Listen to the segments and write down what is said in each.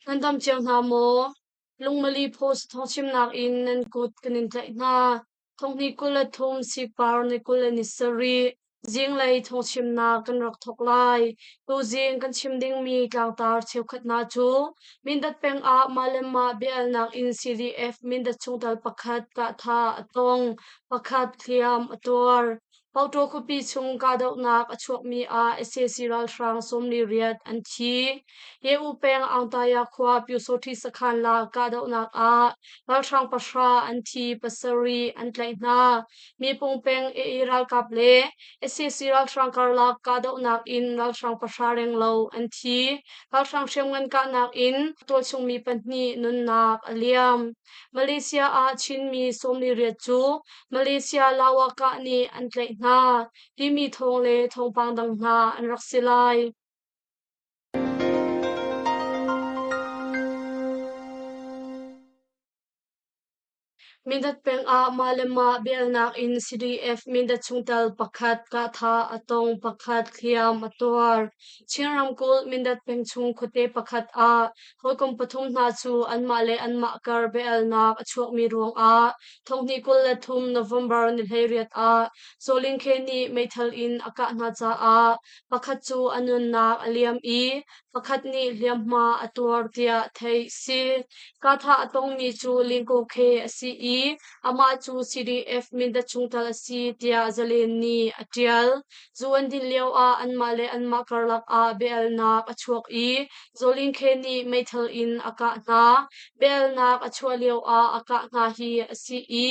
Nan dam cio hna maw? Lungmali Post thawngchimnak in nan kut kan in tlaih hna. Thonghnih 23 sikpar ni 27 zinglei thawngchimnak kan rak thawk lai. Tuzing kan chim dingmi tlangtar cheukhat hna cu Mindat peng ah mah le mah biahalnak in CDF Mindat chungtel pakhat kahthah a tong, pakhat hliam a tuar. Pauṭaw khuapi chung kahdohnak a chuakmi ah sac ralhrang 48 an thi. Ye-U peng Aungtaya khua Pyusawṭhi sakhan la kahdohnak ah ralhrang pahra an thi, pasarih an tlaih hna. Mipung peng AA ralkap le sac ralhrang karlak kahdohnak in ralhrang pahra renglo an thi. Ralhrang hriamngan kahnak in tualchungmi pahnih nunnak a liam. Malaysia ah Chinmi 48 cu Malaysia Lawakah nih an tlaih hna timi thawng le thawngpang dang hna an rak si lai. Mindat peng ah mah le mah biaalnak in CDF Mindat chungtel pakhat kahthah a tong, pakhat hliam a tuar. Chin ramkulh Mindat peng chung khuate pakhat ah hawikom pathum hna cu anmah le anmah kar biaalnak a chuakmi ruangah thonghnih 23 November ni 18 ah Zawlingkhe nih meithal in a kah hna caah pakhat cu a nunnak a liam i pakhat nih hliamhma a tuar tiah theih si. Kahthah a tongmi cu Lingko Khe a si i amah cu CDF Mindat chungtel a si tiah Zalen nih a ṭial. Zu an din lioah anmah le anmah karlak ah biahalnak a chuak i Zawlin Khe nih meithal in a kah hna. Biahalnak a chuah lioah a kah hna hi a si i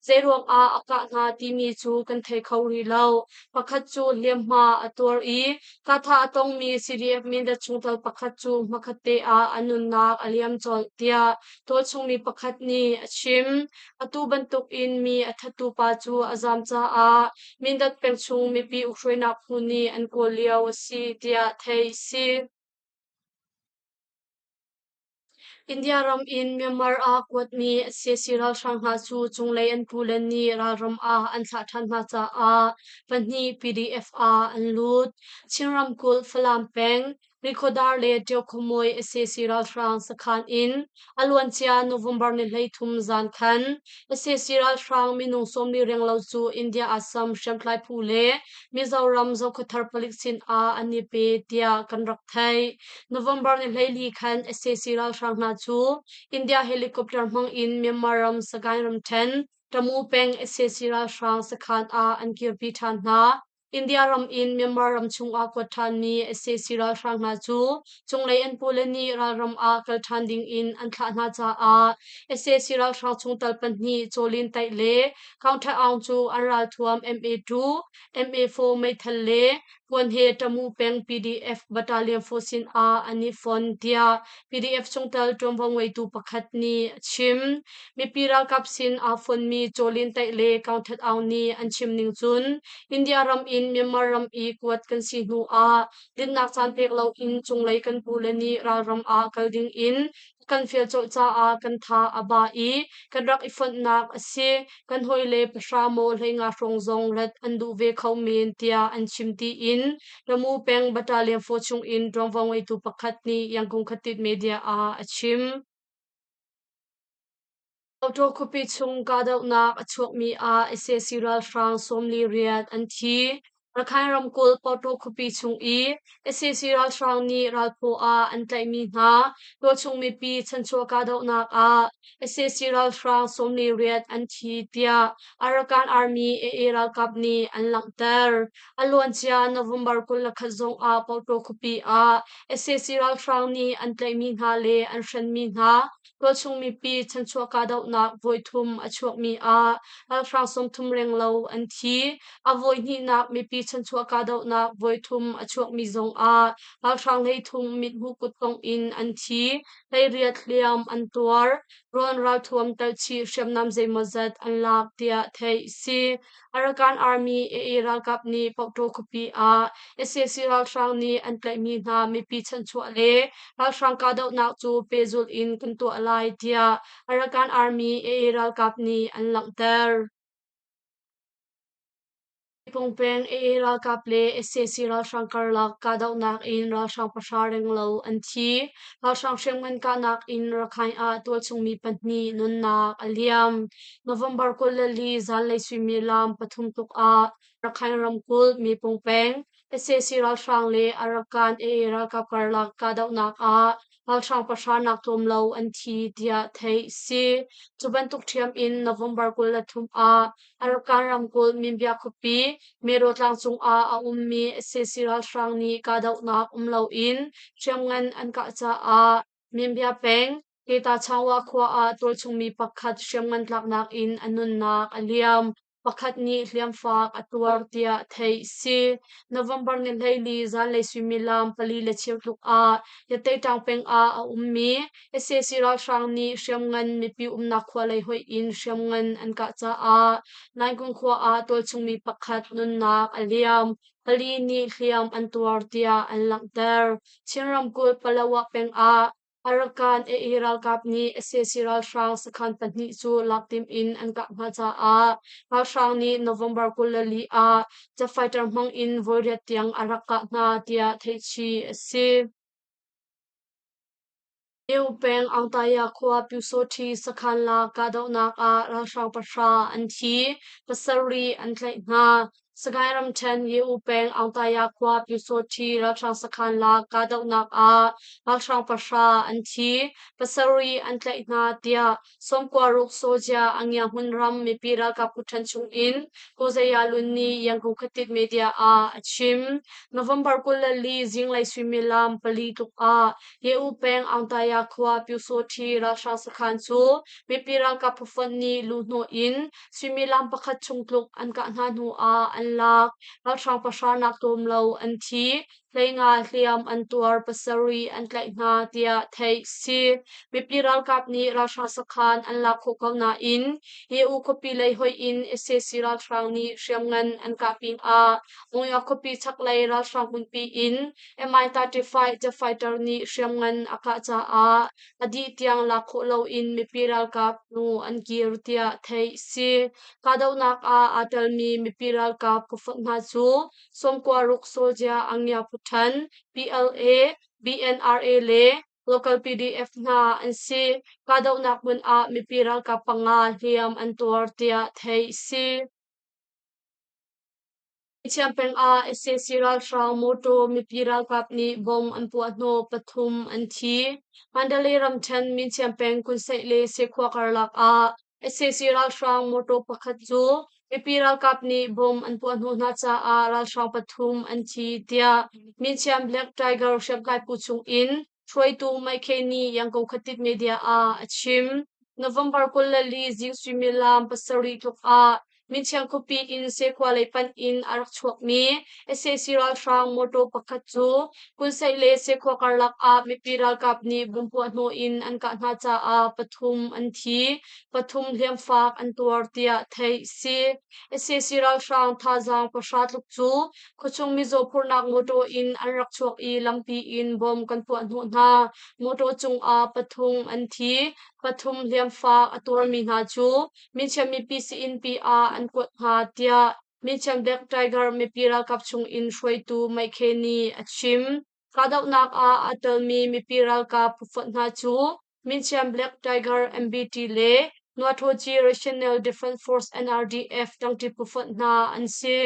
zeiruangah a kah hna timi cu kan thei kho rih lo. Pakhat cu hliamhma a tuar i Kahthah a tongmi CDF Mindat chungtel pakhat cu hmakhatte ah a nunnak a liam colh tiah tualchungmi pakhat nih a chim. Atu bantukin mi a thattu pa cu a zaam caah Mindat peng chung mipi ukhruainak phu nih an kawl lio a si tiah theih a si. India ram in Myanmar ah kuatmi sac ralhrang hna cu cunglei an pule nih ralram ah an thlah ṭhan hna caah pahnih PDF ah an lut. Chin ramkulh Falam peng Rikhodar le Ṭiokhumawi sac ralhrang sakhan in a luancia November ni 13 zan khan sac ralhrang minung 40 renglo cu India Assam hriamtlai phu le Mizoram Zokhawthar palik sin ah an i pe tiah kan rak theih. November ni 14 khan sac ralhrang hna cu India helicopter hmang in Myanmar ram Sagaing ramṭhen Tamu peng sac ralhrang sakhan ah an kirpi ṭhan hna. India ram in Myanmar ram chungah kuat ṭhanmi sac ralhrang hna cu cunglei an pule nih ralram ah kal ṭhan ding in an thlah hna caah sac ralhrang chungtel pahnih Cawlin Taih le Kaung Ṭha Aung cu an ralthuam MA2, MA4 meithal le Puan he Tamu peng PDF Battalion force sin ah an i fon tiah PDF chungtel ṭuanvo ngeitu pakhat nih a chim. Mipi ralkap sin aa fonmi Cawlin Taih le Kaung Thet Aung nih an chim ning cun India ram in Myanmar ram i kuat kan si hnu ah dinnak caan pek loin cunglei kan pule nih ralram ah kal ding in kan fial colh caah kan tha a ba i kan rak i fonhnak a si. Kan hawile pahra maw 15 hrawng zong rat an duh ve kho men tiah an chim tiin Ramu peng Battalion 4 chungin ṭuanvo ngeitu pakhat nih Yangon Khatit Media ah a chim. Auto khuapi chung kahdohnak a chuakmi ah sac ralhrang 48 an thi. Rakhine ramkulh Porto khuapi chung i sac ralhrang nih ralphaw ah an tlaihmi hna tualchung mipi chanchuah kahdohnak ah sac ralhrang 48 an thi tiah Arakan Army AA ralkap nih an langhter. A luancia November 21 zong ah Porto khuapi ah sac ralhrang nih an tlaihmi hna le an hrenmi hna Tualchung mipi chanchuah kahdohnak voithum a chuakmi ah ralhrang 30 renglo an thi. A voihnihnak mipi chanchuah kahdohnak voithum a chuakmi zong ah ralhrang 33 mithmuh kuttongh in an thi, 18 hliam an tuar. Rawn ralthuam telhchih hriamnam zeimawzat an lak tiah theih a si. Arakan Army AA ralkap nih Pauktaw khuapi ah sac ralhrang nih an tlaihmi hna mipi chanchuah le ralhrang kahdohnak cu pehzulh in kan tuah lai tiah Arakan Army AA ralkap nih an langhter. Mipung peng AA ralkap le sac ralhrang karlak kahdohnak in ralhrang pahra renglo an thi. Ralhrang hriamngan kahnak in Rakhine ah tualchung mi pahnih nunnak a liam. November 24 zanlei suimilam pathum tluk ah Rakhine ramkulh Mipung peng sac ralhrang le Arakan AA ralkap karlak kahdohnak ah ralhrang pahra nak tlawm lo an thi tiah theih a si. Cu bantuk ṭhiam in November 23 ah Arakan ramkulh Minbya khuapi Mero tlang cungah a ummi sac ralhrang nih kahdohnak um loin hriamngan an kah caah Minbya peng Keta Changwa khua ah tualchungmi pakhat hriamngan tlaknak in a nunnak a liam. Pakhat nih hliamfak a tuar tiah theih a si. November ni 14 zanlei suimilam 4:15 tluk ah Yateṭaung peng ah a ummi sac ralhrang nih hriamngan mipi umnak khua lei hoih in hriamngan an kah caah Naingkung khua ah tualchungmi pakhat nunnak a liam. Pali nih hliam an tuar tiah an langhter. Chin ramkulh Palawa peng ah Arakan AA ralkap nih sac ralhrang sakhan pahnih cu lak tim in an kah hna caah ralhrang nih November 24 ah jet fighter hmang in voiriat tiang a rak kah hna tiah theihchih a si. Eu peng Aungtaya khua Pyusawṭhi sakhan lak kahdohnak ah ralhrang pahra an thi, pasarih an tlaih hna. Sagaing ramṭhen Ye-U peng Aungtaya khua Pyusawṭhi ralhrang sakhan lak kahdohnak ah ralhrang pahra an thi, pasarih an tlaih hna tiah Sawmkua Sawjia Angia hmunram mipi ralkap phuṭhen chungin Kawzaya Lun nih Yangon Khatit media ah a chim. November 24 zinglei suimilam pali tluk ah Ye-U peng Aungtaya khua Pyusawṭhi ralhrang sakhan cu mipi ralkap phufonh nih luhhnawh in Suimilam pakhat chung tluk an kah hna hnu ah an lak. Ralhrang pahra nak tlawm lo an thi. 15 hliam an tuar, pasarih an tlaih hna tiah theih si. Mipi ralkap nih ralhrang sakhan an lak khawh ko nain EU khuapi lei hoih in sac ralhrang nih hriamngan an kah pinah Monywa khuapi chaklei ralhrang hmunpi in Mi-35 jet fighter nih hriamngan a kah caah a dih tiang lak khawh loin mipi ralkap hnu an kir tiah theih a si. Kahdohnak ah aa telmi mipi ralkap phufonh hna cu 96 Soldier Angya Phuṭhan, PLA, BNRA le local PDF hna an si. Kahdohnak hmun ah mipi ralkap panga hliam an tuar tiah theih a si. Thiam peng ah sac ralhrang mawtaw mipi ralkap nih bomb an puahhnawh, pathum an thi. Mandalay ramṭhen Minchiam peng Kunseih le Sekhua karlak ah sac ralhrang mawtaw pakhat cu mipi ralkap nih bomb an puahhnawh hna caah ralhrang pathum an thi tiah Minchiam Black Tiger hriamtlai phu chung in hruaitu Mike nih Yangon Khatit media ah a chim. November 24 zing suimilam pasarih tluk ah Minchiang khuapi in Sekhua lei panh in a rak chuakmi sac ralhrang mawtaw pakhat cu Kunseih le Sekhua karlak ah mipi ralkap nih bomb puahhnawh in an kah hna caah pathum an thi, pathum hliamfak an tuar tiah theih a si. Sac ralhrang thazaang pahra tluk cu khuachung mizaw phurhnak mawtaw in an rak chuak i lampi in bomb kan puahhnawh hna. Mawtaw cungah pathum an thi, pathum hliamfak a tuarmi hna cu Minchiam mipi sii-innpi ah an kuat hna tiah Minchiam Black Tiger mipi ralkap chungin hruaitu Mike nih a chim. Kahdohnak ah aa telmi mipi ralkap phufonh hna cu Minchiam Black Tiger MBT le Nuathoci Regional Defense Force NRDF tangṭi phufonh hna an si.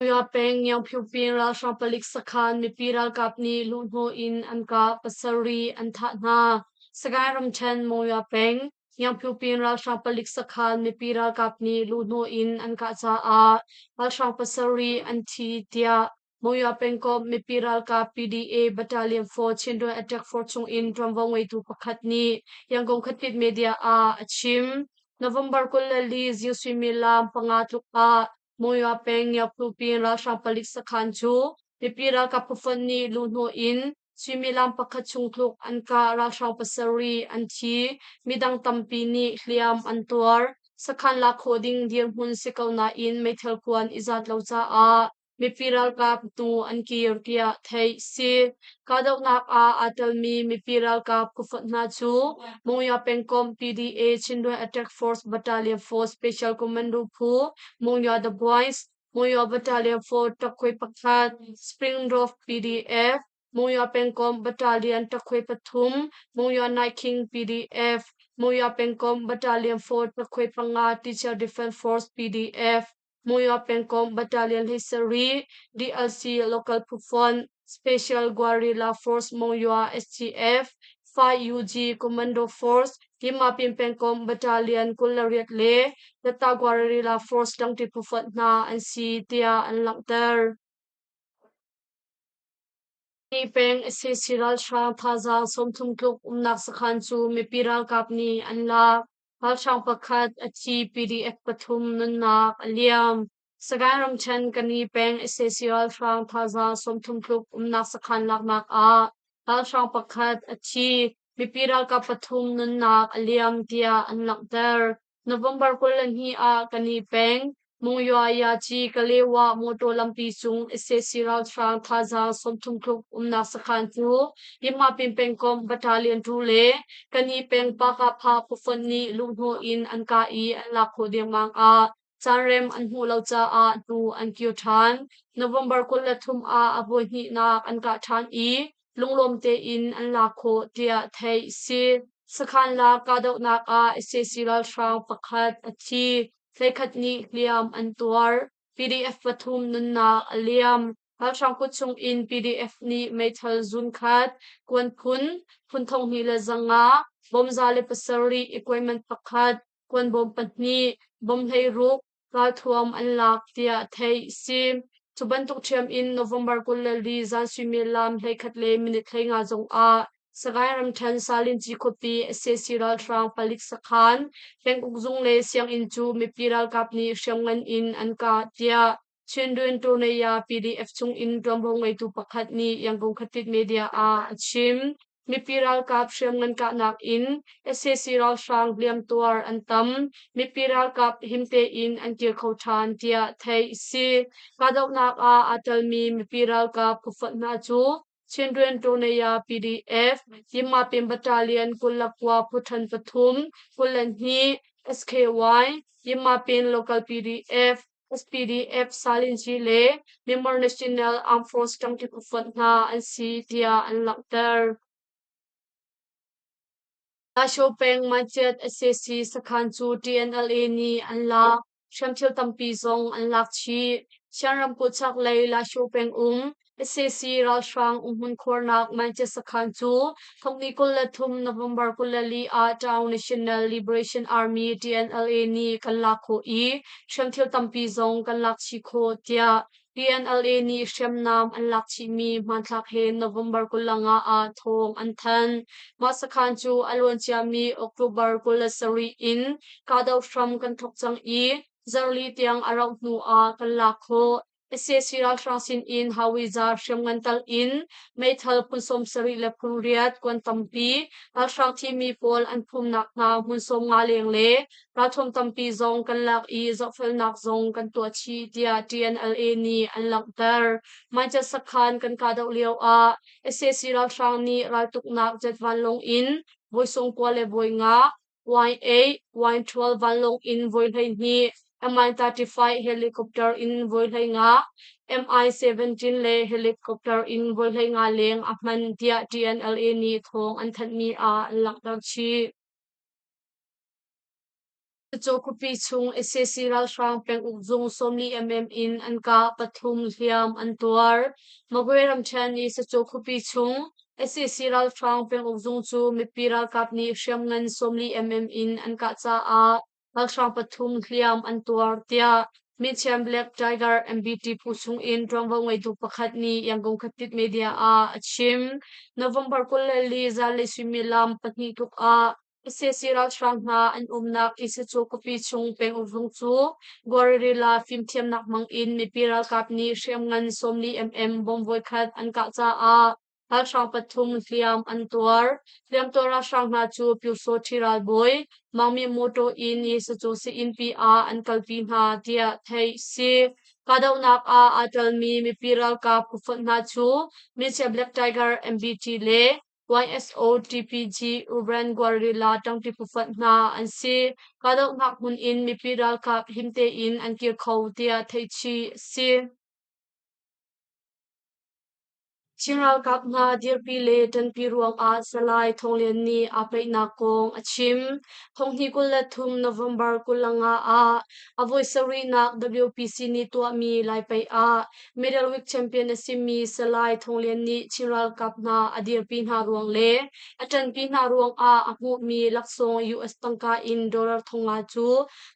Monywa peng Ngiangphyupin ralhrang palik sakhan mipi ralkap nih luhhnawh in an kah, pasarih an thah hna. Sagaing ramṭhen Monywa peng Ngiangphyupin ralhrang palik sakhan mipi ralkap nih luhhnawh in an kah caah ralhrang pasarih an thi tiah Monywa pengkomh mipi ralkap PDA Battalion 4 Chindwin Attack Force chungin ṭuanvo ngeitu pakhat nih Yangon Khatit Media ah a chim. November 24 zing suimilam panga tluk ah Monywa peng Ngiaphlupin ralhrang palik sakhan cu mipi ralkap phufonh nih luhhnawh in suimilam pakhat chung tluk an kah ralhrang pasarih an thi, midang tampi nih hliam an tuar. Sakhan lak khawh ding dirhmun si ko nain meithal kuan i zat lo caah mipi ralkap hnu an kir tiah theih si. Kahdohnak ah aa telmi mipi ralkap phufonh hna cu Monywa pengkomh PDA Chindwin Attack Force Battalion 4 Special Commando phu, Monywa The Boys, Monywa Battalion 4 Takkhui pakhat, Springdorf PDF, Monywa pengkomh Battalion Takkhui pathum, Monywa Night King PDF, Monywa pengkomh Battalion 4 Takkhui panga Teacher Defense Force PDF, Monywa pengkomh Battalion 17, DLC Local Phufonh, Special Guerrilla Force Monywa SGF, 5UG Commando Force, Yimapin pengkomh Battalion 28 le Data Guerrilla Force dangṭi phufonh hna an si tiah an langhter. Ni peng sac ralhrang thazaang 30 tluk umnak sakhan cu mipi ralkap nih an lak. Ralhrang pakhat a thi, PDF pathum nunnak a liam. Sagaing ramṭhen Kani peng sac ralhrang thazaang 30 tluk umnak sakhan laknak ah ralhrang pakhat a thi, mipi ralkap pathum nunnak a liam tiah an langhter. November 22 ah Kani peng Monywa Yaci Kalewa motor lampi cung sac ralhrang thazaang 30 tluk umnak sakhan cu Yinmapin pengkomh Battalion 2 le Kani peng Pakapha phufonh nih luhhnawh in an kah i an lak khawh dengmang ah caanrem an hmuh lo caah hnu an kir ṭhan. November 23 ah a voihnihnak an kah ṭhan i lunglawm tein an lak khawh tiah theih a si. Sakhan lak kahdohnak ah sac ralhrang pakhat a thi, 11 nih hliam an tuar. PDF pathum nunnak a liam. Ralhrang kut chung in PDF nih meithal zun khat, kuan phun, phun 2500, bom 107, equipment pakhat, kuanbawm pahnih, bom 16, ralthuam an lak tiah theih a si. Cu bantuk ṭhiam in November 24 zan suimilam 11:50 zongah Sagaing ramṭhen Salinci khuapi sac ralhrang palik sakhan, penguk zung le sianginn cu mipi ralkap nih hriamngan in an kah tiah Chindwin Torneya PDF chungin ṭuanvo ngeitu pakhat nih Yangon Khatit Media ah a chim. Mipi ralkap hriamngan kahnak in sac ralhrang hliamtuar an tam. Mipi ralkap him tein an kir kho ṭhan tiah theih a si. Kahdohnak ah aa telmi mipi ralkap phufonh hna cu Chindwin Torneya PDF, Yinmapin Battalion 29 phuṭhen pathum, 22, SKY, Yinmapin Local PDF, SPDF Salinci le Myanmar National Armed Force ṭangṭi phufonh hna an si tiah an langhter. Lasho peng Maichiat sac sakhan cu TNLA nih an lak. Hriamthil tampi zong an lak chih. Shan ramkulh chaklei Lasho peng um sac ralhrang umhmun khuarnak Maichiat sakhan cu thongni 23 November 24 ah Town National Liberation Army TNLA nih kan lak khawh i hriamthil tampi zong kan lak chih khawh tiah TNLA nih hriamnam an lak chihmi hmanthlak he November 25 ah thawng an thanh. Mah sakhan cu a luanciami October 27 in kahdoh hram kan thawk cang i zarhli tiang a rauh hnu ah kan lak khawh. Sac ralhrang sinin Hawiza hriamngan tal in meithal phun 70 le phun riat kuan tampi ralhrang thimi pawl an phumnak hna hmun 50 leng le ralthuam tampi zong kan lak i zohfelnak zong kan tuah chih tiah TNLA nih an langhter. Maicat sakhan kan kahdoh lio ah sac ralhrang nih raltuknak jet vanlawng in voi 90 le voi nga Y-8, Y-12 vanlawng in voi 12, Mi-35 helicopter in voi 15, Mi-17 le helicopter in voi 15 leng a hman tiah TNLA nih thawng an thanhmi ah an langhter chih. Cucu khuapi chung sac ralhrang penguk zung 40 mm in an kah, pathum hliam an tuar. Magwe ramṭhen i Sacu khuapi chung sac ralhrang penguk zung cu mipi ralkap nih hriamngan 40 mm in an kah caah ralhrang pathum hliam an tuar tiah Minchiam Black Tiger MBT phu chungin ṭuanvo ngeitu pakhat nih Yangon Khatit Media ah a chim. November 24 zanlei suimilam pahnih tluk ah sac ralhrang hna an umnak Isacu khuapi chung penguk zung cu guerrilla fimthiamnak hmang in mipi ralkap nih hriamngan 40 mm bomb voikhat an kah caah ralhrang pathum hliam an tuar. Hliamtuar ralhrang hna cu Pyusawṭhi ralbawi Mangmi motor in Isacu sii-innpi ah an kalpi hna tiah theih si. Kahdohnak ah aa telmi mipi ralkap phufonh hna cu Militia Black Tiger MBT le YSO TPG Urban Guerrilla ṭangṭi phufonh hna an si. Kahdohnak hmun in mipi ralkap him tein an kir kho tiah theihchih a si. Chin ralkap hna dirpi le ṭanpi ruangah Salai Thawng Lian nih aa paihnak kong a chim. Thonghnih 23 November 25 ah a voi sarihnak WPC nih tuahmi Lai Paih ah Middleweek champion a simi Salai Thawng Lian nih Chin ralkap hna a dirpi hna ruang le a ṭanpi hna ruangah a hmuhmi laksawng US tangka in dollar 5,000 cu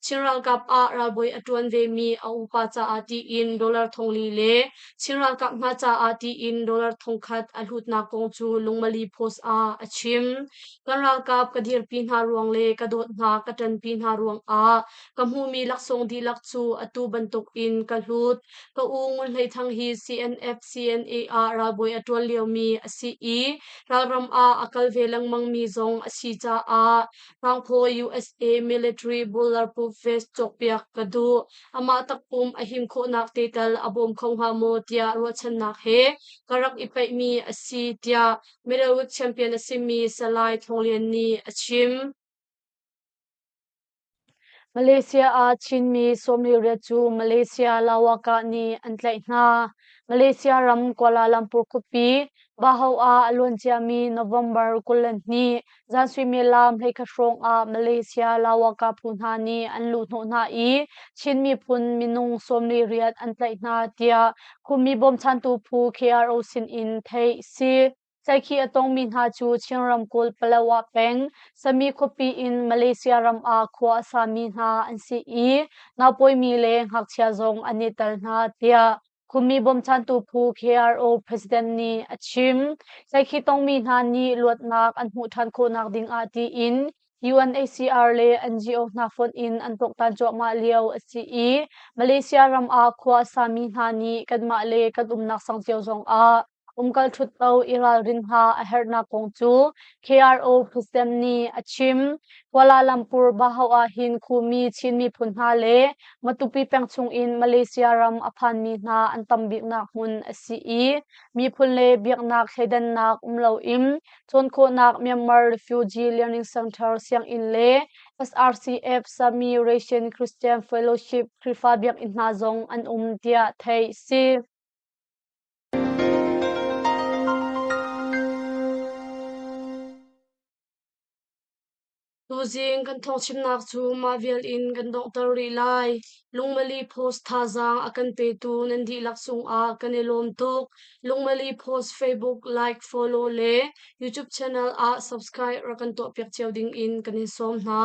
Chin ralkap ah ralbawi a ṭuan vemi a upa caah tiin dollar 4,000 le Chin ralkap hna caah tiin dollar 1,000 a hlutnak kong cu Lungmali Post ah a chim. Kan ralkap ka dirpi hna ruang le ka dawt hna ka ṭanpi hna ruangah ka hmuhmi laksawng dihlak cu atu bantukin ka hlut. Ka u Ngun Hlei Thang hi CNF CNA ah ralbawi a ṭuan liomi a si i ralram ah a kal ve lengmangmi zong a si caah Hrangphaw USA military bulletproof vest cawkpiak ka duh. Amah takpum a him khawhnak te tal a bawm kho hnga maw tiah ruahchannak he ka rak i paihmi a si tiah Middleweek champion a simi Salai Thawng Lian nih a chim. Malaysia ah Chinmi 48 cu Malaysia Lawakah nih an tlaih hna. Malaysia ram Kuala Lumpur khuapi Bahau ah a luanciami November 22 zan suimilam 11 hrawng ah Malaysia Lawakah phu hna nih an luhhnawh hna i Chin miphun minung 48 an tlaih hna tiah Khumi bawmchantu phu KRO sin in theih a si. Tlaihkhih a tongmi hna cu Chin ramkulh Palawa peng Sami khuapi in Malaysia ram ah khua a sami hna an si i naupawimi le ngakchia zong an i tel hna tiah Khumi bawmchantu phu KRO president nih a chim. Tlaihkhih tongmi hna nih luatnak an hmuh ṭhan khawhnak ding ah tiin UNHCR le NGO hna fonh in an tuaktan cuahmah lio a si i Malaysia ram ah khua a sami hna nih kanmah le kan umnak sang cio zong ah umkal ṭhutto i ralrin hna a herhnak kong cu KRO President nih a chim. Kuala Lumpur Bahau ah hin Khumi Chin miphun hna le Matupi peng chungin Malaysia ram a phanmi hna an tam biknak hmun a si i miphun le biaknak thleidannak um loin cawn khawhnak Myanmar Refugee Learning Center sianginn le SRCF Sami Ration Christian Fellowship Khrihfa biakinn hna zong an um tiah theih a si. Tuzing kan thawngchimnak cu mah vial in kan donghter rih lai. Lungmali Post thazaang a kan petu nan dihlak cungah kan i lawm tuk. Lungmali Post Facebook like, follow le YouTube channel ah subscribe rak kan tuahpiak cio ding in kan in sawm hna.